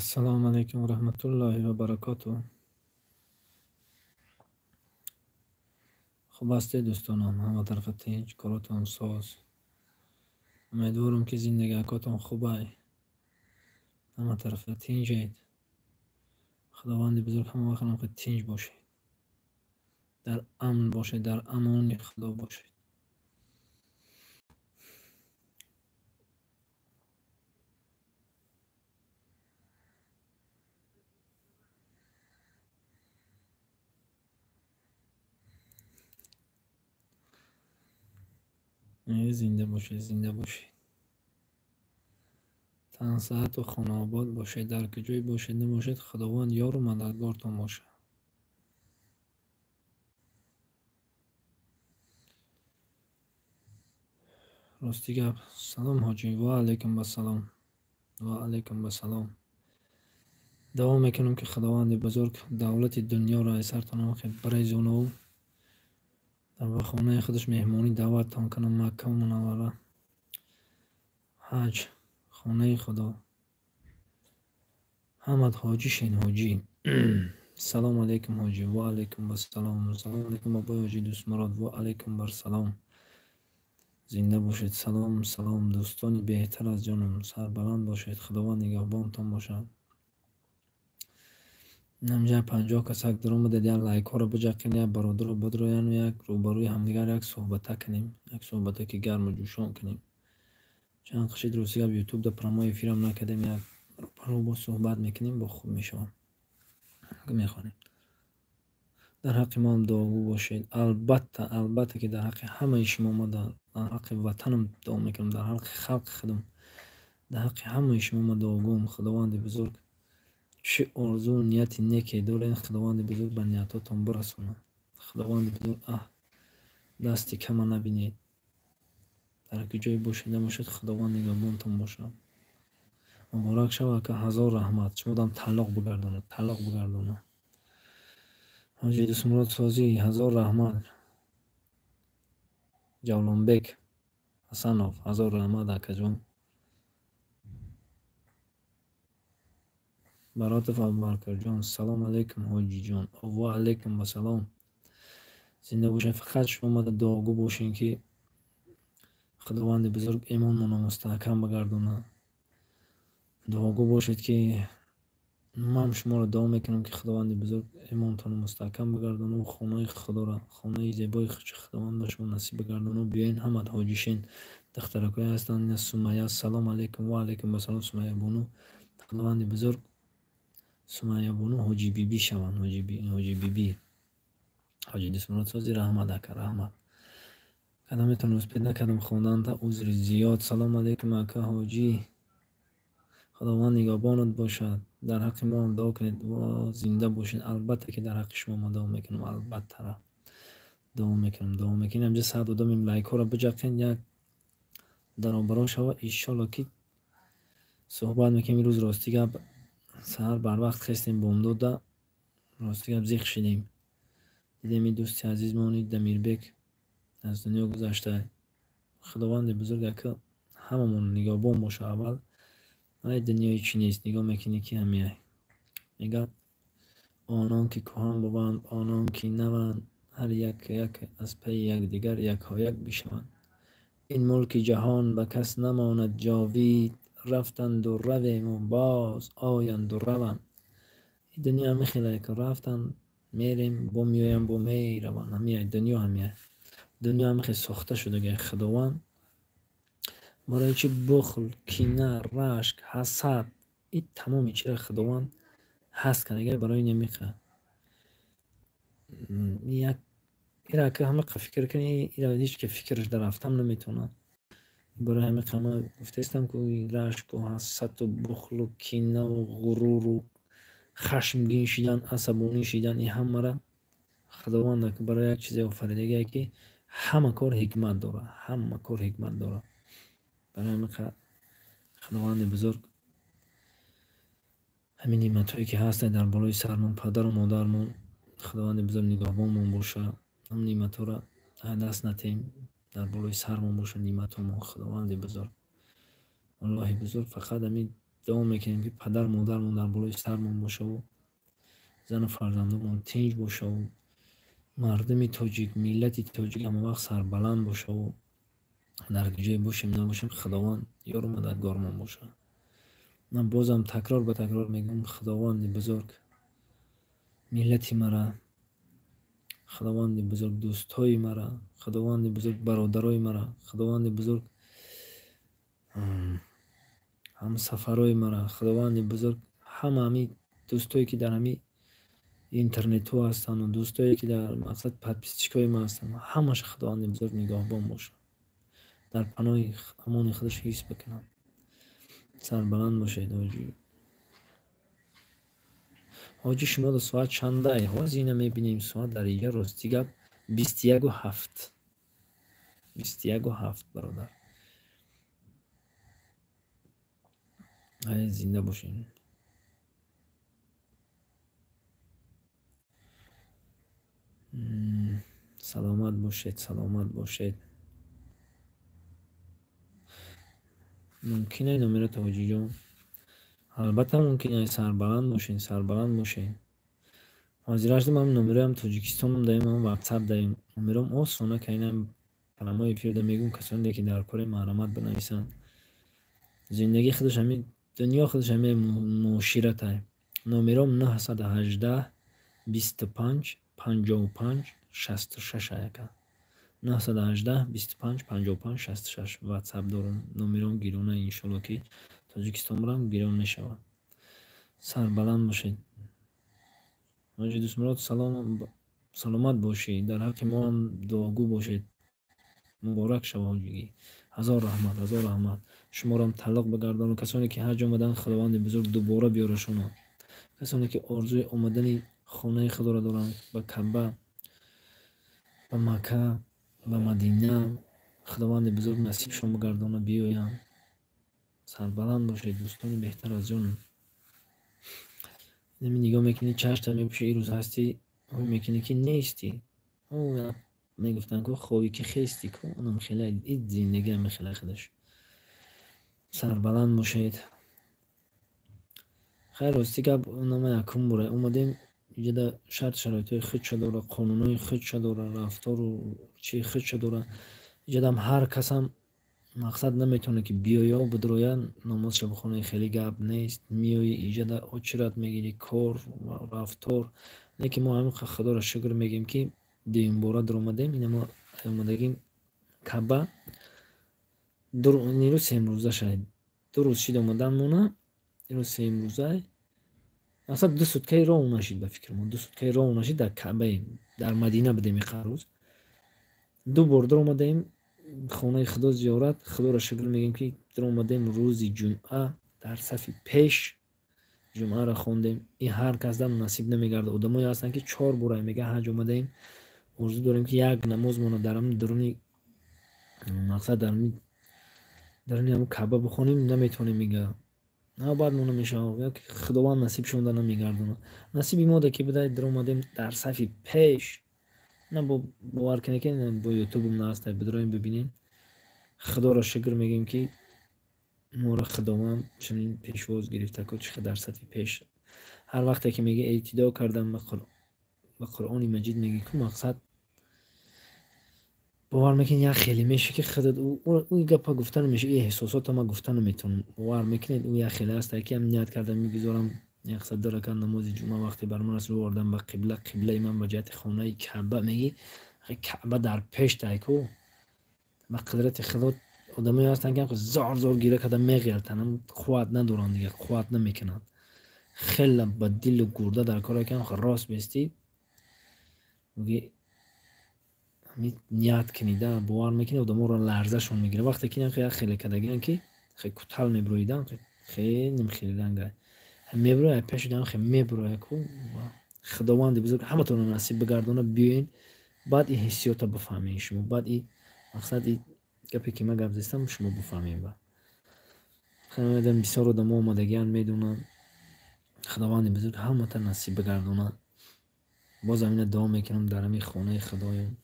Ассалому алайкум ва раҳматуллоҳи ва баракотуҳ. Хуб ҳастед, дӯстонам? Ҳама тарафа тинҷ, коротон соз. Умедворам, ки зиндагиакотон хубай. Ҳама тарафа тинҷед. Худованди бузург ҳама вақт ҳам тинҷ бошед. Дар амн бошед, дар амони Худо бошед. Зинда бошед, зинда бошед. Тансаҳату хонаобод бошед, дар куҷое бошед, набошед, Худованд ёру мададгортон бошад. Рости гап, салом ҳоҷӣ, ва алайкум ассалом, ва алайкум ассалом. Давом мекунам, ки Худованди бузург давлати дунёро аз сартон барезонаву ба хонаи худаш меҳмонӣ даъваттон кунам, Маккаву Мунаввара. Ҳаҷ, хонаи Худо. Ҳамат ҳоҷӣ шен, ҳоҷӣ. Салому алайкум, ҳоҷӣ, ва алайкум ассалом. Салому алайкум, бобои ҳоҷӣ Дӯстмурод, ва алайкум барсалом. Зинда бошед. Салом, салом, дӯстони беҳтар аз ҷонам. Сарбаланд бошед, Худованд нигаҳбонтон бошад. Инамҷа 50 касак даромадед, як лайкҳоро биҷақем, як бародаро бидрояну як рӯбарӯи ҳамдигар як суҳбата кунем, як суҳбатаки гарму ҷӯшон кунем. Чанд қишид рости гап ютубда прямой эфирам накардем, як рӯбарӯ бо суҳбат мекунем, бо хуб мешавад. Мехонем. Дар ҳаққи мо ҳам дуогӯ бошед. Албатта, албатта, ки дар ҳаққи ҳамаи шумо ма дар ҳаққи ватанам дуо мекунам, дар ҳаққи халқи худам, дар ҳаққи ҳамаи шумо ма дуогӯм. Худованди бузург чӣ орзуу нияти неке доред, Худованди бузург ба ниятотон бирасонад. Худованди бузург дасти кама набинед. Дар куҷое бошед, набошед, Худованд нигаҳбонтон бошад. Муборак шавад, ака, ҳазор раҳмат. Шумо дам талоқ бигардонад, талоқ бигардонад. Ҳоҷи Дӯстмурод Созӣ, ҳазор раҳмат. Ҷавлонбек Ҳасанов, ҳазор раҳмат, акаҷон. Баротов Абубакрҷон, салом алайкум, ҳоҷиҷон. Ва алайкум ассалом. Зинда бошед. Фақат шумо мада дуогӯ бошед, ки Худованди бузург имонмонро мустаҳкам бигардонад. Дуогӯ бошед, ки ман шуморо дуо мекунам, ки Худованди бузург имонтонро мустаҳкам бигардонаду хонаи Худоро, хонаи зебои Худованд ба шумо насиб бигардонаду биёен ҳамат ҳоҷишен. Духтаракое ҳастанд, ина Сумайя, салом алайкум, ва алайкум ассалом, Сумайя бону. Худованди бузург Сумайя бону ҳоҷи бибӣ шаванд, ҳоҷи бибӣ. Ҳоҷи Дӯстмурод Созӣ, раҳмат, ака, раҳмат. Кадометон успед накардам хонданта, узри зиёд. Салом алайкум, ака ҳоҷӣ. Худованд нигаҳбонат бошад. Дар ҳаққи мо ҳам дуо кунед, зинда бошед. Албатта, ки дар ҳаққи шумо ма дуо мекунам, албатта дуо мекунам, дуо мекунем. Инҷа 100 одамем, лайкҳоро биҷақен, як даробаро шава, иншолло, ки суҳбат мекунем. Имрӯз рости гап саҳар барвақт хестем, бомдода рости гап зиқ шидем. Дидем, ин дӯсти азизмон Дамирбек аз дунё гузашта. Худованди бузург ака ҳамамон нигаҳбон боша. Аввал ай дунёи чӣ нест, нигоҳ мекунӣ, ки ҳамияй. Мегӯяд, онон ки кӯҳан буванд, онон ки наванд, ҳар як як аз пайи якдигар якояк бишаванд. Ин мулки ҷаҳон ба кас намонад ҷовид, рафтанду равему боз оянду раванд. Ин дунё ҳамин хелае, ки рафтанд, мерем, бо меоям, бо мераванд. Ҳамияй дунё, ҳамияй. Дунё ҳамин хел сохта шудагай Худованд. Барои чӣ бухл, кина, рашк, ҳасад, ин тамоми чиро Худованд ҳаст кардагай барои намиқа. Як ира ака ҳамақа фикр кунӣ, ира ҳеҷ ки фикраш дар рафтам наметавонад. Барои ҳамиқа ман гуфтаистам, ки рашку ҳасаду бухлу кинаву ғуруру хашмгин шидан, асабонӣ шидан, ин ҳамаро Худованд барои як чизе офаридагие, ки ҳама кор ҳикмат дорад, ҳама кор ҳикмат дорад. Барои ҳамиқа Худованди бузург ҳамин неъматҳое, ки ҳастанд дар болои сармон, падару модармон, Худованди бузург нигаҳбонмон бошад. Ҳам неъматҳоро аз даст натем, дар болои сармон бошад неъматҳомон. Худованди бузург, Аллоҳи бузург фақат ҳамин Дуо мекунем, ки падар модармон дар болои сармон бошаву зану фарзандомон тинҷ бошаву мардуми тоҷик, миллати тоҷик ҳамавақт сарбаланд бошаву дар ҷое бошем набошем, Худованд ёру мададгормон бошад. Ман бозам такрор ба такрор мегӯям, Худованди бузург миллати мара, Худованди бузург дӯстҳои мара, Худованди бузург бародарои мара, Худованди бузург ҳамсафарои мара, Худованди бузург ҳама ҳами дӯстое, ки дар ҳами интернетҳо ҳастанду дӯстое, ки дар мақсад подписчикҳои ман ҳастанд, ҳамаша Худованди бузург нигаҳбон бошад, дар паноҳи амони худаш ҳис бикунад. Сарбаланд бошед. Ҳоҷӣ, ҳоҷӣ, шумо до соат чандай? Ҳозир ина мебинем соат дар ига. Рости гап, 21:07, 21:07, бародар. Зинда бошед. Саломат бошед, саломат бошед. Мумкин ай номерато, ҳоҷиҷон? Албатта, мумкин ай. Сарбаланд бошед, сарбаланд бошед. Ҳозирашда ман номероям Тоҷикистонам даем, ам Ватсап даем. Номером осона кайнам, прямой эфирда мегӯм, касоне ки дар кори маҳрамат бинависанд. Зиндагӣ худаш ҳами, дунё худаш ҳами муоширатай. Номером 918 25 55 66 аяка. 918 25 55 66 Ватсап дорум. Номером гирона, иншолло, ки Тоҷикистон барам, гирон мешавад. Сарбаланд бошед. Ҳоҷи Дӯстмурод, саломат бошӣ, дар ҳаққи моам дуогӯ бошед. Муборак шава, ҳоҷигӣ. Ҳазор раҳмат, ҳазор раҳмат. Шуморам таллуқ бигардону касоне ки ҳаҷ омаданд, Худованди бузург дубора биёрашонад. Касоне ки орзуи омадани хонаи худоро доранд, ба Каъба, ба Макка, ба Мадина, Худованди бузург насибшон бигардонад, биёянд. Сарбаланд бошед, дӯстони беҳтар аз ҷонам. Инами нигоҳ мекунӣ, чашта мепӯшӣ, ирӯз ҳастӣ, ҳой мекунӣ, ки нестӣ. Мегуфтанд ку, хоҳӣ ки хестӣ ку, онам хеле ид зиндагӣ ҳами хеле худаш. Сарбаланд бошед. Хайр, рости гап, нама якум бора омадем иҷода, шарт шароитҳои худша дора, қонунҳои худша дора, рафтору чи худша дора. Иҷодам ҳар касам мақсад наметавонад, ки биёя, бидроя, намозша бихона, хеле гап нест. Меоӣ иҷода, очират мегирӣ, кор, рафтор. Не ки мо ҳамин Худоро шукр мегӯем, ки дуюмбора дуромадем. Ина мо омадагим Каъба нирӯз семрӯза шавед. 2 рӯз шид омаданмона, ирӯз семрӯза. Мақсад, 2 суткаи роҳ нашид, ба фикри мо 2 суткаи роҳ нашид. Дар Каъбаем, дар Мадина будем иқар рӯз. Ду бор дуромадаем хонаи Худо зиёрат. Худоро шукр мегӯем, ки дуромадем рӯзи ҷумъа, дар сафи пеш ҷумъаро хондем. Ин ҳар кас дам насиб намегардад. Одамое ҳастанд, ки чор бора мега ҳаҷ омадаем, орзу дорем, ки як намозмонро дар ҳамин дуруни мақсад, дар даруни ҳамн Каъба бихонем, наметавонем, мега баъд мо намешавад, Худованд насибшонда намегардонад. Насиби мо да ки буда, дуромадем дар сафи пеш. На бовар кунед, ки бо ютубум наҳаста, бидроем, бибинем. Худоро шукр мегӯем, ки моро Худованд чунин пешвоз гирифта ку, чи дар сафи пеш. Ҳар вақте ки меги эътидо кардам ба Қуръони Маҷид, меги ку, мақсад, бовар мекунед, як хеле меша, ки худат ӯ гапа гуфта намеша, и эҳсосота ма гуфта наметавонам. Бовар мекунед, ӯ як хеле аста, ки ам ният кардам, мегузорам яксад ду ракат намози ҷумъа, вақте бар ман аст, рӯ овардам ба қибла, қиблаи ман ба ҷиҳати хонаи Каъба, меги Каъба дар пеш тай ку. Ба қудрати Худо, одамое ҳастанд, ки зор зор гира карда меғелтанд, қувват надоранд, дига қувват намекунанд. Хеле ба дилу гурда дар коре ки рост бестӣ, меги ният кунида, бовар мекунед, одаморо ларзашон мегирад, вақте ки як хеле кардагиан, ки кутал мебироидан, хеле нимхелиранга мебирояд, пеши хе мебирояд ку. Худованди бузург ҳаматонро насиб бигардона, биёен, баъд ин ҳиссиёта бифаҳмед шумо, баъд и мақсад, и гапе ки ман гап застам, шумо бифаҳмед. Ба бисёр одамо омадагиан, медонанд. Худованди бузург ҳамата насиб бигардонад. Боз ҳамина дуо мекунам, дар ҳамин хонаи Худоем.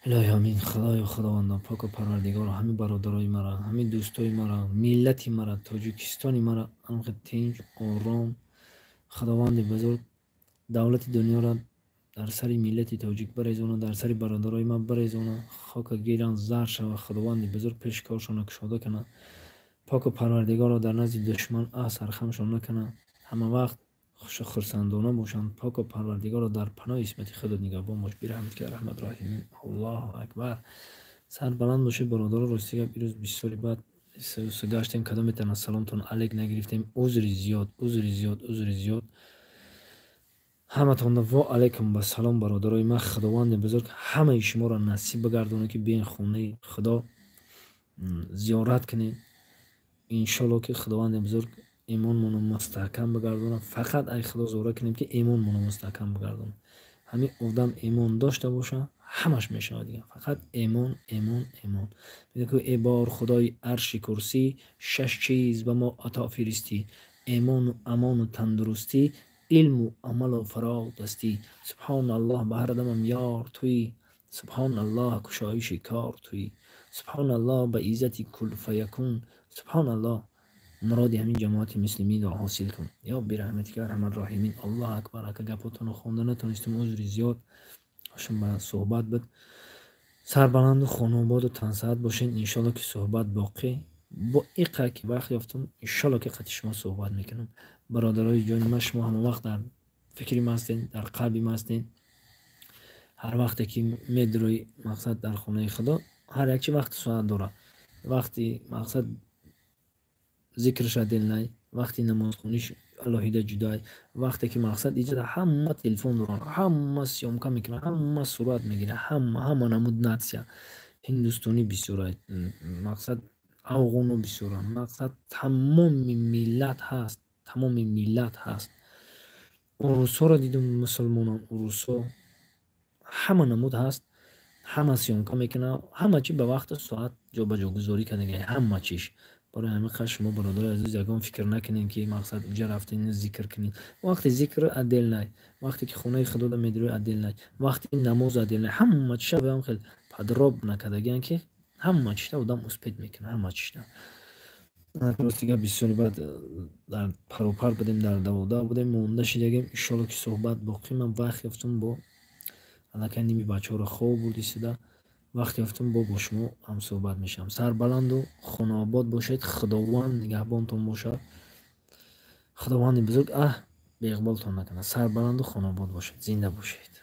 Илоҳи амин. Худоё, Худовандо, Поку Парвардигоро, ҳамин бародарои мара, ҳамин дӯстои мара, миллати мара, Тоҷикистони мара анқи тинҷ, ором, Худованди бузург давлати дунёро дар сари миллати тоҷик барезона, дар сари бародарои ман барезона, хока гиранд, зар шава. Худованди бузург пеши коршонро кушода кунад. Поку Парвардигоро дар назди душман сархамшон накунад, ҳама вақт хушу хурсандона бошанд. Поку Парвардигоро дар паноҳи исмати худат нигаҳбон бош. Бираҳматика раҳмат роҳимин. Аллоҳу акбар. Сарбаланд бошед, бародаро. Рости гап, ирӯз 20 соли баъд гаштем, кадометон аз саломтон алек нагирифтем, узри зиёд, узри зиёд, узри зиёд ҳаматонда. Во алайкум ба салом, бародарои ман. Худованди бузург ҳамаи шуморо насиб бигардонад, ки биен хонаи Худо зиёрат кунед. Иншолло, ки Худованди бузург имонмонро мустаҳкам бигардонад. Фақат ай Худо зора кунем, ки имонмонро мустаҳкам бигардонад. Ҳамин одам имон дошта боша, ҳамаш мешавад дигар. Фақат имон, имон, имон. Мегӯяд, ки э бор Худои арши курсӣ, шаш чиз ба мо ато фиристӣ: имону амону тандурустӣ, илму амалу фароғ дастӣ. Субҳоналлоҳ, ба ҳар дамам ёр туӣ, субҳоналлоҳ, кушоиши кор туӣ, субҳоналлоҳ, ба иззати кул фаякун, субҳоналлоҳ, муроди ҳамин ҷамоати муслиминро ҳосил кун, ё бираҳматика арҳамар роҳимин. Аллоҳу акбар. Ака, гапотонро хонда натонистем, узри зиёд. Ҳошим ба суҳбат буд. Сарбаланду хонаободу тансаҳат бошед. Иншолло, ки суҳбат боқӣ. Бо иқа ки вақт ёфтум, иншолло, ки қати шумо суҳбат мекунам. Бародарои ҷони ман, шумо ҳама вақт дар фикри ма ҳастед, дар қалби ма ҳастед. Ҳар вақте ки медурӯи, мақсад, дар хонаи Худо ҳар як чи вақту соат дорад. Вақти, мақсад, зикраш отдельный, вақти намозхониш алоҳида ҷудой. Вақте ки, мақсад, иҷода ҳама телефон доранд, ҳама съёмка мекунанд, ҳама сурат мегиранд, ҳама намуд нация, ҳиндустонӣ бисёра, мақсад, афғоно бисёранд, мақсад, тамоми миллат ҳаст, тамоми миллат ҳаст. Урусҳоро дидум, мусулмонон, урусҳо, ҳама намуд ҳаст, ҳама съёмка мекунад, ҳама чи ба вақту соат ҷобаҷогузорӣ кардагӣ ҳама чиш. Барои ҳамин қадр шумо, бародарои азиз, ягон фикр накунед, ки, мақсад, уҷа рафтен, зикр кунед. Вақти зикр отдельный, вақте ки хонаи Худода медурӯи, отдельный, вақти намоз отдельный. Ҳама чиша ам хел подробно кардагианд, ки ҳама чишта одам успеть мекунад, ҳама чишта. Рости гап, бисёри баъд дар паропар будем, дар даводав будем, монда шидагем. Иншолло, ки суҳбат боқӣ. Ман вақт ёфтум, бо аллакай ними бачаҳоро хоб бурдисида, вақт ёфтум, бо шумо ҳамсӯҳбат мешавам. Сарбаланду хонаобод бошед. Худованд нигаҳбонтон бошад. Худованди бузург беиқболтон накунад. Сарбаланду хонаобод бошед, зинда бошед.